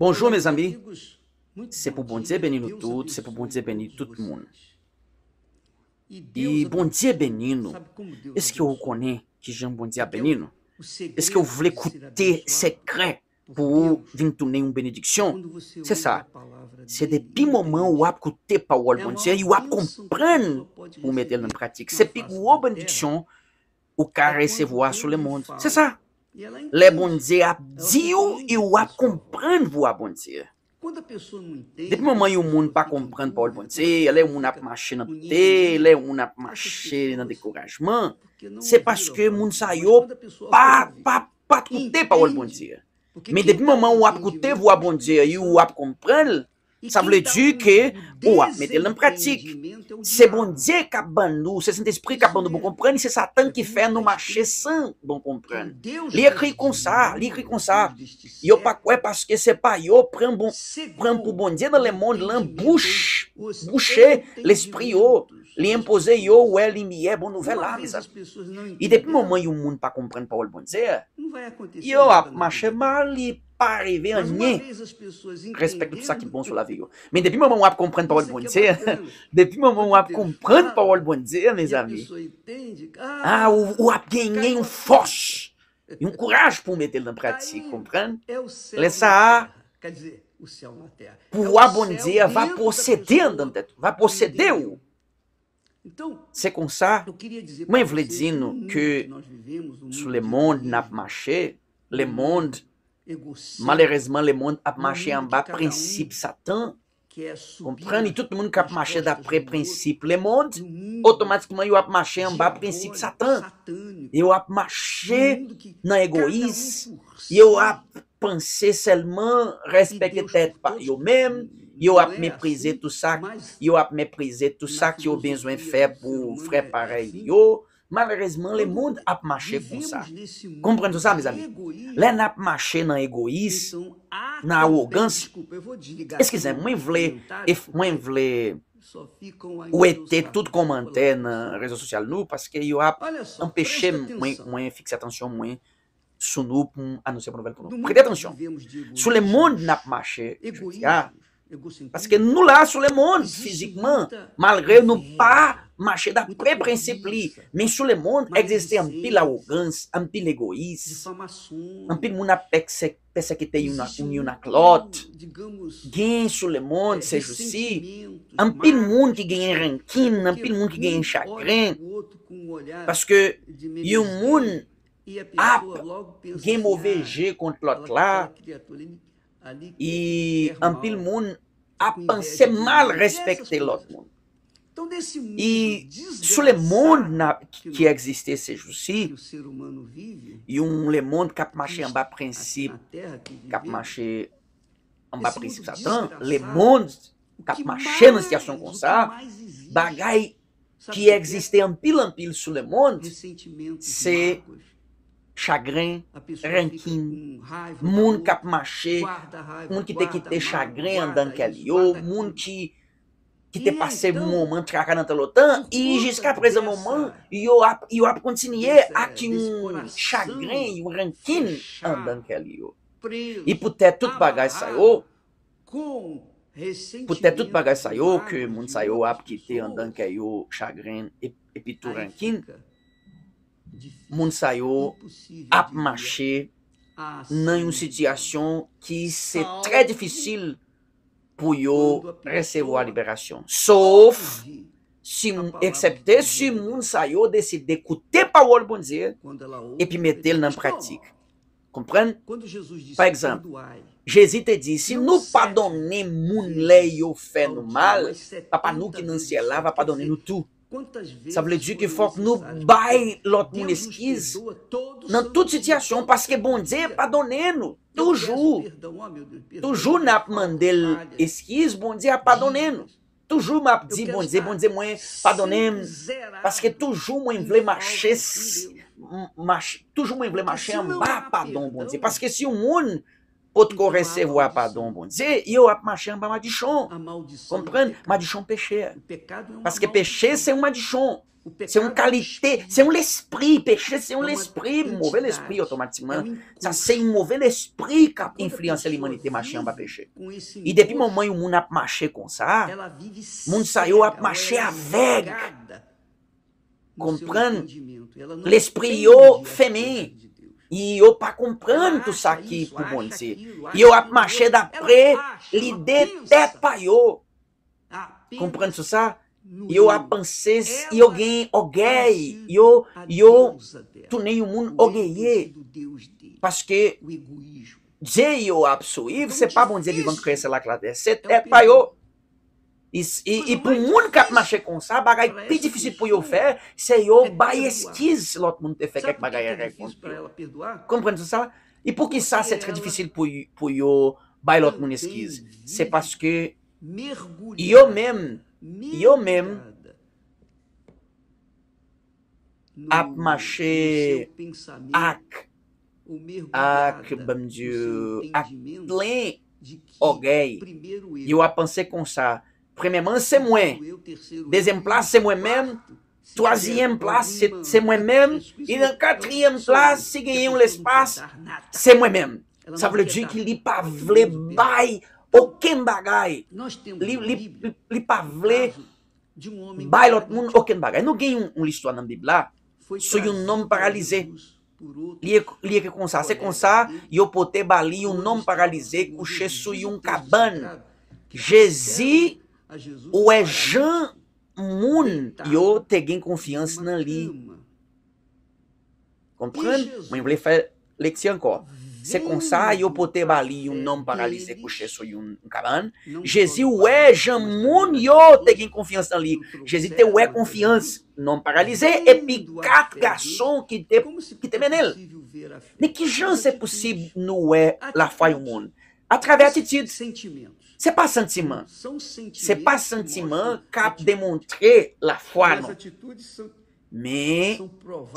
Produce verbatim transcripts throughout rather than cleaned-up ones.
Bonjou, mezanmi. Se pou Bondye beni nou tout, se pou Bondye beni tout moun. E Bondye beni nou. Èske ou konnen kijan Bondye ap beni nou? Èske ou vle koute sekrè pou ou vin tounen yon benediksyon? Se sa. Se depi moman w ap koute pawòl Bondye, w ap konprann pou w mete l nan pratik. Se pi gwo benediksyon ou ka resevwa sou lemonn. Se sa. Lè Bondye ap di w, e w ap konprann vwa Bondye. Depi moman yon moun pa konprann pawòl Bondye, lè yon moun ap mache nan pite, lè yon moun ap mache nan dekourajman, se paske moun sa yo pa, pa, pa t koute pawòl Bondye. Men depi moman w ap koute vwa Bondye, e w ap konprann l, sa vle di ke ou ap mete l nan pratik. Se Bondye k ap ban nou, se Sentespri k ap ban nou bon konprann, se Satan ki fè nou mache san bon konprann. Li ekri konsa, li ekri konsa. Yo pa kwè paske se pa yo pran bon, pran pou Bondye nan lemonn lan bouch, bouche lespri yo. Li enpoze yo wè limyè bon nouvèl la, mezanmi. E depi moman yon moun pa konprann pawòl Bondye, yo ap mache mal, li pa rive anyen. Respekte tout sa ki bon sou lavi yo. Men depi moman w ap konprann pawòl Bondye, depi moman w ap konprann pawòl Bondye, mezanmi, ah, ou, ou ap genyen yon fòs, yon kouraj pou w mete l nan pratik, konprann? Lè sa a, pouvwa Bondye a va posede anndan tèt ou, va posede w. Se konsa, mwen vle di nou ke sou lemonn n ap mache, lemonn, malerezman, lemonn ap mache anba prensip Satan. Konprann, e tout moun k ap mache dapre prensip lemonn, otomatikman yo ap mache anba prensip Satan. Yo ap mache nan egoyis. Yo ap panse sèlman respekte tèt pa yo menm, yo ap meprize tou sa, yo ap meprize tou sa ke yo bezwen fè pou frè parèy yo. Malerezman, lemonn ap mache konsa. Konprann tou sa, mezanmi. Lè n ap mache nan egoyis, nan awogans, eskize m, mwen vle, e f-, mwen vle wete tout kòmantè nan rezo sosyal nou, paske yo ap anpeche m, mwen, mwen fikse atansyon mwen sou nou pou m anonse bon nouvèl pou nou. Prete atansyon. Sou lemonn n ap mache jodi a. Paske nou la sou lemonn fizikman, malgre nou pa mache dapre prensip li. Men sou lemonn egziste anpil awogans, anpil egoyis. Anpil moun ap pèse-, pèsekite youn ak, youn ak lòt. Gen sou lemonn sejousi anpil moun ki genyen rankin, anpil moun ki genyen chagren. Paske yon moun ap gen move je kont lòt la, e anpil moun ap panse mal respekte lòt moun. E sou lemonn ki egziste sejousi, yon lemonn k ap mache anba prensip, k ap mache anba prensip Satan, lemonn k ap mache nan sitiyasyon konsa, bagay ki egziste anpil, anpil sou lemonn, se chagren, rankin, moun k ap mache, moun ki te kite chagren anndan kè li yo, moun ki, ki te pase moman traka nan tan lontan, e jiska prezan moman, yo ap, yo ap kontinye ak yon chagren, yon rankin anndan kè li yo. E poutèt tout bagay sa yo, poutèt tout bagay sa yo ke moun sa yo ap kite anndan kè yo chagren e-, epi tou rankin, moun sa yo ap mache nan yon sitiyasyon ki se trè difisil pou yo resevwa liberasyon. Sof si, eksepte si moun sa yo deside koute pawòl Bondye epi mete l nan pratik. Konprann? Pa egzanp, Jezi te di, si nou padonnen moun lè yo fè nou mal, Papa nou ki nan syèl la va padonnen nou tou. Sa vle di ke fòk nou bay lòt moun eskiz nan tout sitiyasyon, paske Bondye padonnen nou toujou. Toujou n ap mande l eskiz, Bondye ap padonnen nou. Toujou m ap di Bondye, Bondye, mwen, padonnen m, paske toujou mwen vle mache, s-, m-, mache, toujou mwen vle mache anba padon Bondye. Paske si yon moun potko resevwa padon Bondye, yo ap mache anba madichon. Konprann? Madichon peche. Paske peche se yon madichon. Se yon kalite, se yon lespri. Peche se yon lespri, move lespri otomatikman. Sa se yon move lespri k ap enfliyanse limanite mache anba peche. E depi moman yon moun ap mache konsa, moun sa yo ap mache avèg. Konprann? Lespri yo fèmen. Yo pa konprann tout sa ki pou Bondye. Yo ap mache dapre lide tèt pa yo. Konprann sou sa? Yo ap panse, yo gen ògèy, yo, yo tounen yon moun ògeye. Paske Dye yo ap swiv, se pa Bondye vivan k kreye syèl ak latè, se tèt pa yo. E, e, e pou moun k ap mache konsa, bagay pi difisil pou yo fè, se yo bay eskiz si lòt moun te fè kèk bagay erè kont yo. Konprann sou sa? E poukisa se trè difisil pou, pou yo bay lòt moun eskiz? Se paske yo menm, yo menm ap mache ak, ak, ban m di, ak plen ògèy. Yo ap panse konsa, premyèman, se mwen. Dezyèm plas, se mwen menm. Twazyèm plas, se, se mwen menm. E nan katriyèm plas, si genyen yon lespas, se mwen menm. Sa vle di ki li pa vle bay okenn bagay. Li, li, li, li pa vle bay lòt moun okenn bagay. Nou gen yon, yon listwa nan Bib la sou yon nonm paralize. Li ek-, li ekri konsa, se konsa yo pote ba li yon nonm paralize kouche sou yon kabann. Jezi wè jan moun yo te gen konfyans nan li. Konprann? Mwen vle fè lekti ankò. Se konsa yo pote ba li yon nonm paralize kouche sou yon kabann. Jezi wè jan moun yo te gen konfyans nan li. Jezi te wè konfyans nonm paralize epi kat gason ki te, ki te mennen l. Men ki jan se posib nou wè lafwa yon moun? Atravè atitid. Se pa santiman. Se pa santiman k ap demontre lafwa nou. Men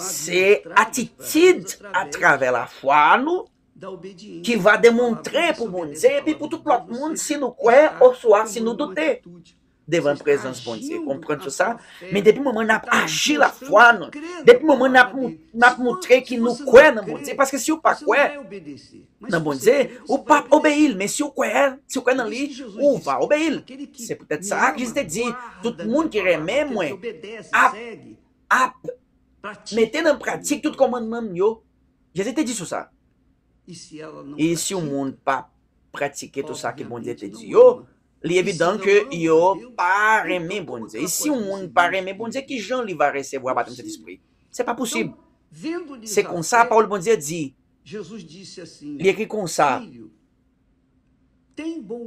se atitid atravè lafwa nou ki va demontre pou Bondye epi pou tout lòt moun si nou kwè oswa si nou doute devan prezans Bondye. Konprann sou sa? Men depi moman n ap aji lafwa nou, depi moman n ap mou-, n ap moutre ki nou kwè nan Bondye, paske si w pa kwè nan Bondye, ou p ap obeyi l, men si w kwè, si w kwè nan li, ou va obeyi l. Se poutèt sa Jezi te di, tout moun ki renmen mwen ap, ap mete nan pratik tout kòmandman m yo. Jezi te di sou sa. E si yon moun pa pratike tout sa ke Bondye te di yo, li evidan ke yo pa renmen Bondye. E si yon moun pa renmen Bondye, ki jan li va resevwa batèm Sentespri? Se pa posib. Se konsa pawòl Bondye di. Li ekri konsa.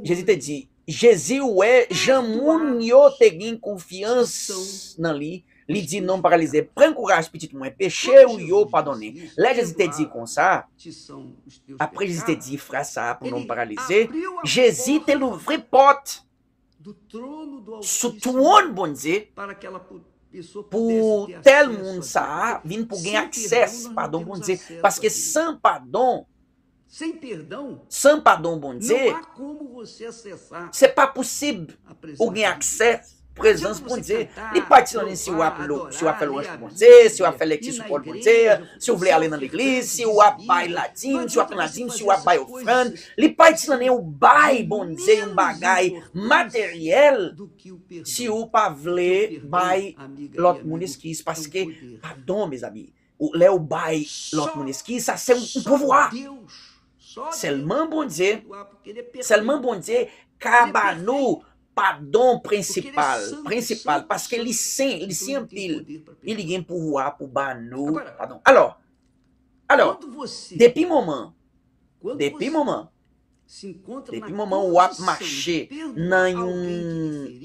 Jezi te di, Jezi wè jan moun yo te gen konfyans nan li, li di nonm paralize, pran kouraj pitit mwen, peche w yo padone. Lè Jezi te di konsa, apre Jezi te di fraz sa a pou nonm paralize, Jezi te louvri pòt sou twòn Bondye pou tèl moun sa a vin pou gen aksè padon Bondye. Paske san padon, san padon Bondye, se pa posib ou gen aksè prezans Bondye. Li pa di nan si w ap lou-, si w ap fè lwanj pou Bondye, si w ap fè lekti sou pawòl Bondye, si w vle ale nan legliz, si w ap bay ladim, si w ap pran ladim, si w ap bay ofrann. Li pa di nan ou bay Bondye yon bagay materyèl si ou pa vle bay lòt moun eskiz, paske padon, mezanmi, ou, lè ou bay lòt moun eskiz, sa se yon pouvwa. Sèlman Bondye, sèlman Bondye ka ba nou padon prensipal, prensipal, paske li sen, li sen anpil, e li gen pouvwa pou ba nou padon. Alò, alò, depi moman, depi moman, depi moman w ap mache nan yon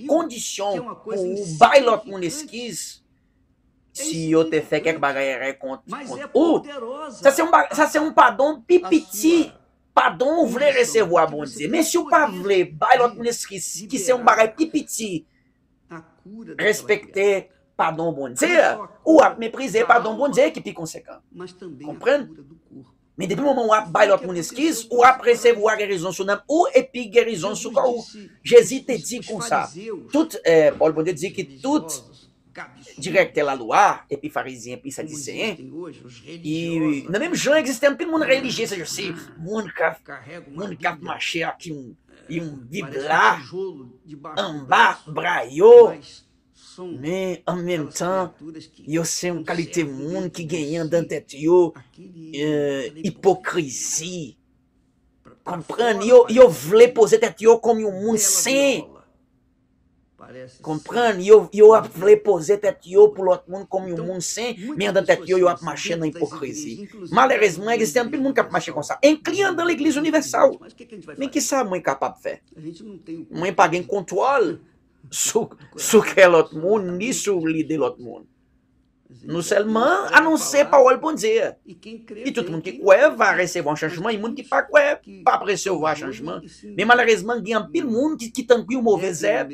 kondisyon pou ou bay lòt moun eskiz, si yo te fè kèk bagay erè kont, kont ou, sa se yon ba-, sa se yon padon pi piti, padon ou vle resevwa Bondye. Men si w pa vle bay lòt moun eskiz, ki se yon bagay pi piti, respekte padon Bondye a, ou ap meprize padon Bondye ki pi konsekan. Konprann? Men depi moman w ap bay lòt moun eskiz, ou ap resevwa gerizon sou nanm ou epi gerizon sou kò ou. Jezi te di konsa, tout, eh, Pawòl Bondye di ki tout direktè lalwa, epi farizyen, epi sadiseyen, i, nan menm jan egziste anpil moun relijye, se, se moun k ap, moun k ap mache ak yon, yon bib la anba bra yo, men an menm tan, yo se yon kalite moun ki genyen andan tèt yo, eh, ipokrizi. Konprann, yo, yo vle poze tèt yo kòm yon moun sen. Konprann, yo, yo ap vle poze tèt yo pou lòt moun kòm yon moun sen, men andan tèt yo, yo ap mache nan ipokrizi. Malerezman, egziste anpil moun k ap mache konsa, enkli andan legliz inivèsal. Men ki sa mwen kapab fè? Mwen pa gen kontwòl sou, sou kè lòt moun, ni sou lide lòt moun. Nou sèlman anonse pawòl Bondye. E tout moun ki kwè va resevwa yon chanjman, e moun ki pa kwè p ap resevwa chanjman. Men malerezman, gen anpil moun ki, ki tankou yon move zèb,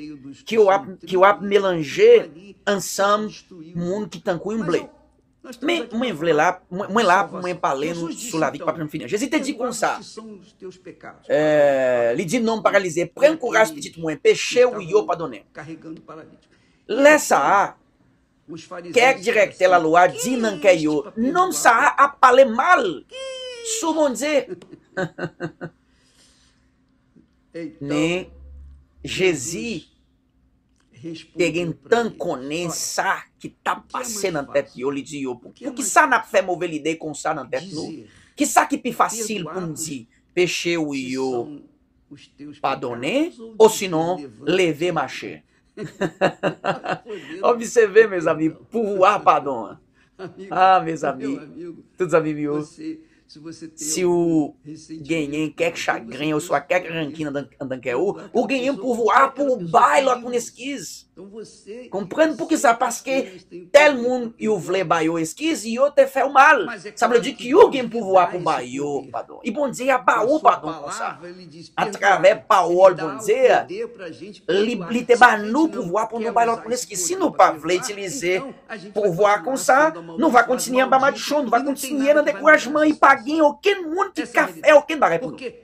ki w ap, ki w ap melanje ansanm moun ki tankou yon ble. Men mwen vle la, mwen, mwen la pou mwen pale nou sou lavi k p ap janm fini. Jezi te di konsa, eh, li di nonm paralize, pran kouraj pitit mwen, peche w yo padone. Lè sa a, kèk direktè lalwa di nan kè yo, nonm sa a ap pale mal sou Bondye. Men Jezi te gen tan konnen sa ki t ap pase nan tèt yo, li di yo, pou, poukisa n ap fè move lide konsa nan tèt nou? Kisa ki pi fasil pou n di, peche w yo padone, osinon leve mache? Obsève, mezanmi, pouvwa padon an. Ah, mezanmi, tout zanmi m yo, si w genyen kèk chagren oswa kèk rankin andan, andan kè ou, ou genyen pouvwa pou w bay lòt moun eskiz. Konprann poukisa? Paske tèl moun yo vle ba yo eskiz, yo te fè w mal. Sa vle di ki yo gen pouvwa pou ba yo padon. E Bondye a ba ou padon konsa. Atravè pawòl Bondye a, li, li te ba nou pouvwa pou nou bay lòt moun eskiz. Si nou pa vle itilize pouvwa konsa, nou va kontinye anba madichon, nou va kontinye nan dekourajman, e pa gen okenn moun ki ka fè okenn bagay pou nou.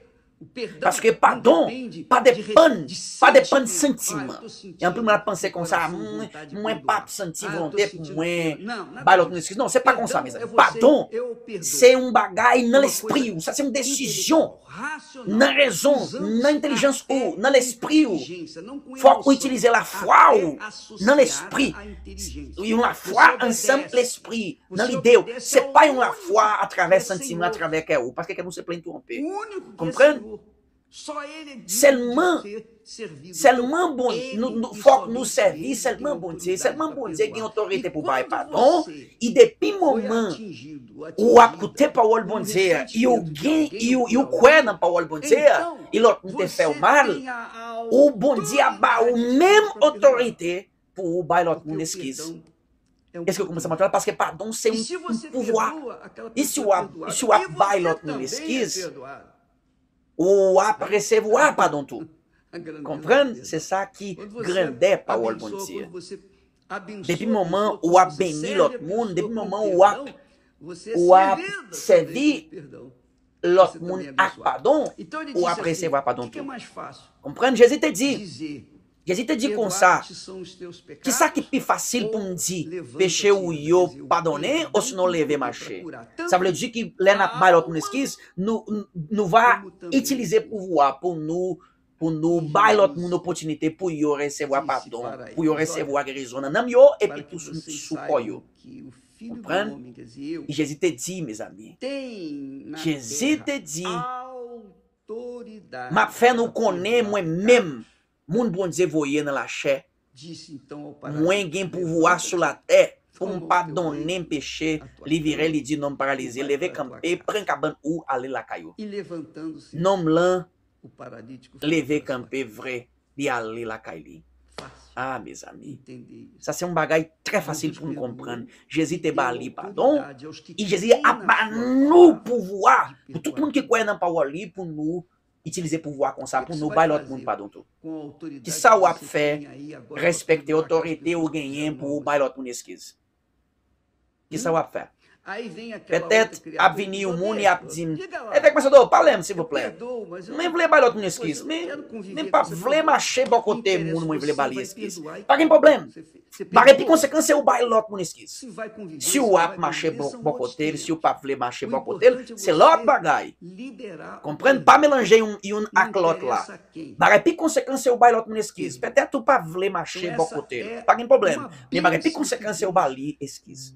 Paske padon pa depann, pa depann santiman. E anpil moun ap panse konsa, "Mwen, mwen p ap santi volonte pou mwen bay lòt moun eskiz." Non, se pa konsa, mezanmi. Padon, se yon bagay nan lespri w. Sa se yon desizyon. Nan rezon, nan entèlijans ou, nan lespri w. Fòk ou itilize lafwa w nan lespri. Yon lafwa ansanm lespri, nan lide w. Se pa yon lafwa atravè santiman, atravè kè ou. Paske kè nou se plen twonpe. Konprann? Sèlman, sèlman Bon, nou, nou, fòk nou sèvi sèlman Bondye. Sèlman Bondye gen otorite pou bay padon. E depi moman ou ap koute pawòl Bondye a, e ou gen, e ou, e ou kwè nan pawòl Bondye a, e lòt moun te fè w mal, ou Bondye ap ba ou menm otorite pou ou bay lòt moun eskiz. Èske w konprann sa m ap di la? Paske padon se yon, yon pouvwa. E si w ap, si w ap bay lòt moun eskiz, ou ap resevwa padon tou. Konprann? Se sa ki grandè pawòl Bondye a. Depi moman ou ap beni lòt moun, depi moman ou ap, ou ap sèvi lòt moun ak padon, ou ap resevwa padon tou. Konprann? Jezi te di, Jezi te di konsa, kisa ki pi fasil pou m di, peche w yo padone, osinon leve mache? Sa vle di ki lè n ap bay lòt moun eskiz, nou, nou va itilize pouvwa pou nou, pou nou bay lòt moun opòtinite pou yo resevwa padon, pou yo resevwa gerizon nan nanm yo, epi tou sou, sou kò yo. Konprann? Jezi te di, mezanmi. Jezi te di, "M ap fè nou konnen mwen menm, moun Bondye voye nan lachè, mwen gen pouvwa sou latè pou m padonnen peche." Li vire, li di nonm paralize, "Leve kanpe, pran kabann ou, ale lakay ou." Nonm lan leve kanpe vre, li ale lakay li. Ah, mezanmi, sa se yon bagay trè fasil pou n konprann. Jezi te ba li padon, e Jezi ap ba nou pouvwa, pou tout moun ki kwè nan pawòl li, pou nou itilize pouvwa konsa, pou nou bay lòt moun padon tou. Kisa w ap fè? Respekte otorite ou genyen pou ou bay lòt moun eskiz. Kisa w ap fè? Petèt ap vini yon moun e ap di m, "Evèk Macedo, pale m, silvouplè. Mwen vle bay lòt moun eskiz, men mwen p ap vle mache bò kote moun mwen vle ba li eskiz." Pa gen pwoblèm. Bagay pi konsekan se ou bay lòt moun eskiz. Si w ap mache bò, bò kote l, si w p ap vle mache bò kote l, se lòt bagay. Konprann, pa melanje youn, youn ak lòt la. Bagay pi konsekan se ou bay lòt moun eskiz. Petèt ou pa vle mache bò kote l. Pa gen pwoblèm. Men bagay pi konsekan se ou ba li eskiz.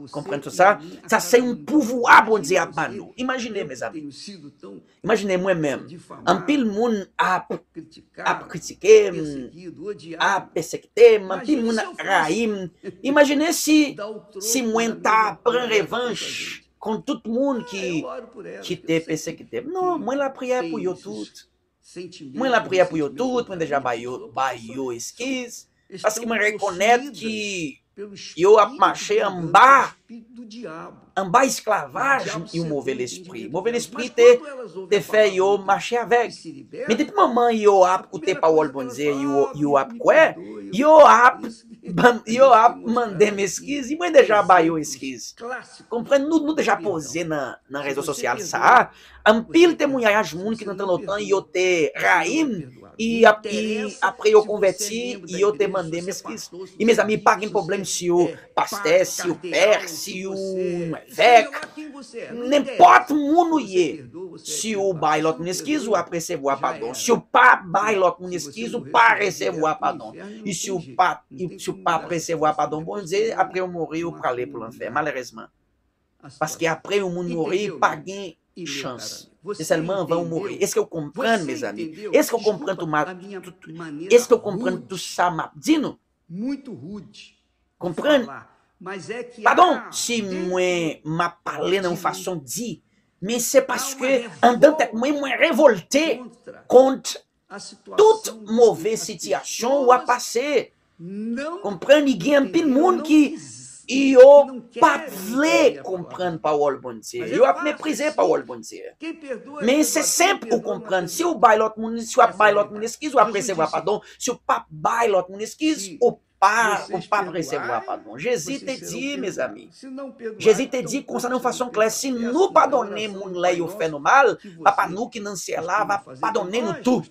Konprann tout sa? Sa se yon pouvwa Bondye ap ba nou. Imajine, mezanmi. Imajine mwen menm. Anpil moun ap, ap kritike m, ap pèsekite m, anpil moun ap rayi m. Imajine si, si mwen ta pran revanch kont tout moun ki, ki te pèsekite m. Non, mwen lapriyè pou yo tout. Mwen lapriyè pou yo tout, mwen deja ba yo, ba yo eskiz. Paske mwen rekonèt ki yo ap mache anba, anba esklavaj yon move lespri. Move lespri te, te fè yo mache avèg. Men depi moman yo ap koute pawòl Bondye, yo, yo ap kwè, yo ap, yo ap mande m eskiz. Mwen deja ba yo eskiz. Konprann, nou, nou deja poze nan, nan rezo sosyal sa a. Anpil temwayaj moun ki nan tan lontan yo te rayi m, e ap-, e apre yo konvèti, yo te mande m eskiz. E mezanmi, pa gen pwoblèm si w pastè, si w pè, si w evèk, nenpòt moun ou ye, si w bay lòt moun eskiz, ou ap resevwa padon. Si w pa bay lòt moun eskiz, ou pa resevwa padon. E si w pa, e si w pa resevwa padon Bondye, apre w mouri, ou prale pou lanfè, malerezman. Paske apre yon moun mouri, pa gen chans. Se sèlman anvan ou mouri. Èske w konprann, mezanmi? Èske w konprann tout ma-, tout, èske w konprann tout sa m ap di nou? Konprann? Padon si mwen m ap pale nan yon fason di, men se paske anndan tèt mwen, mwen revòlte kont tout move sitiyasyon w ap pase. Konprann, li gen anpil moun ki yo p ap vle konprann pawòl Bondye. Yo ap meprize pawòl Bondye. Men se senp ou konprann. Si w bay lòt moun, si w ap bay lòt moun eskiz, w ap resevwa padon. Si w p ap bay lòt moun eskiz, ou pa, ou p ap resevwa padon. Jezi te di, mezanmi, Jezi te di konsa nan yon fason klè, si nou padone moun lè yo fè nou mal, Papa nou ki nan syèl la va padone nou tou.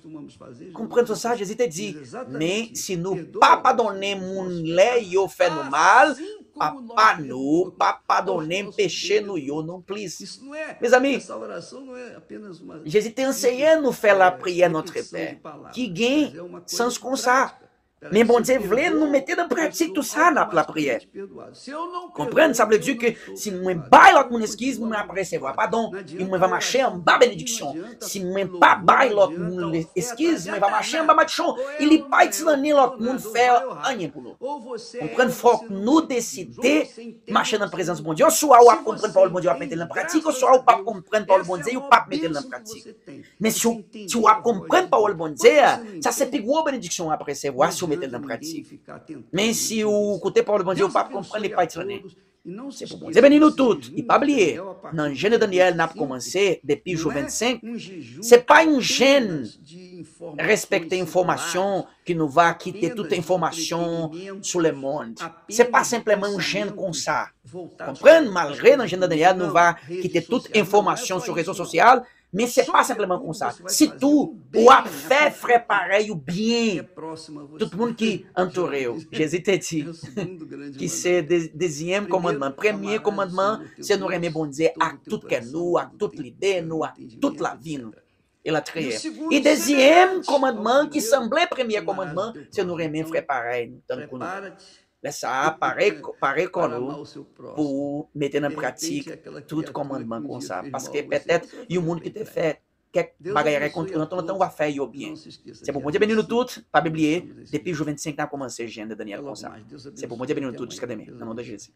Konprann sa, Jezi te di, men si nou pa padone moun lè yo fè nou mal, Papa nou pa padone peche nou yo non plis. Mezanmi, Jezi te anseye nou fè lapriyè Notre Père, ki gen sans konsa. Men Bondye vle nou mete nan pratik tout sa n ap lapriyè. Konprann, sa vle di ke si mwen bay lòt moun eskiz, mwen ap resevwa padon, e mwen va mache anba benediksyon. Si mwen pa bay lòt moun eskiz, mwen va mache anba madichon, e li pa itilize lòt moun fè anyen pou nou. Konprann, fòk nou deside mache nan prezans Bondye. Oswa w ap konprann pawòl Bondye, w ap mete l nan pratik, oswa w p ap konprann pawòl Bondye, w p ap mete l nan pratik. Men si w, si w ap konprann pawòl Bondye a, sa se pi gwo benediksyon w ap resevwa si w mete l nan pratik. Men si w koute pawòl Bondye, w p ap konprann li pa itilize. Se pou Bondye beni nou tout. E pa bliye, nan jèn de Danyèl n ap kòmanse depi jou vennsenk, se pa yon jèn respekte enfòmasyon ki nou va kite tout enfòmasyon sou lemonn. Se pa senpleman yon jèn konsa. Konprann, malgre nan jèn de Danyèl nou va kite tout enfòmasyon sou rezo sosyal, men se pa senpleman konsa. Sitou, w ap fè frè parèy ou byen. Tout moun ki antoure w. Jezi te di, ki se de-, dezyèm kòmandman. Premye kòmandman, se nou renmen Bondye ak tout kè nou, ak tout lide nou, ak tout lavi nou. Elatriye. E dezyèm kòmandman ki sanble premye kòmandman, se nou renmen frè parèy nou, tankou nou. Lè sa a, pare, pare kò nou pou mete nan pratik tout kòmandman konsa. Paske petèt, yon moun ki te fè kèk bagay rèkont ou nan tan lontan, w ap fè yo byen. Se pou Bondye beni nou tout. Pa bliye, depi jou vennsenk, n ap kòmanse jèn de Danyèl konsa. Se pou Bondye beni nou tout jiska demen, nan non de Jezi.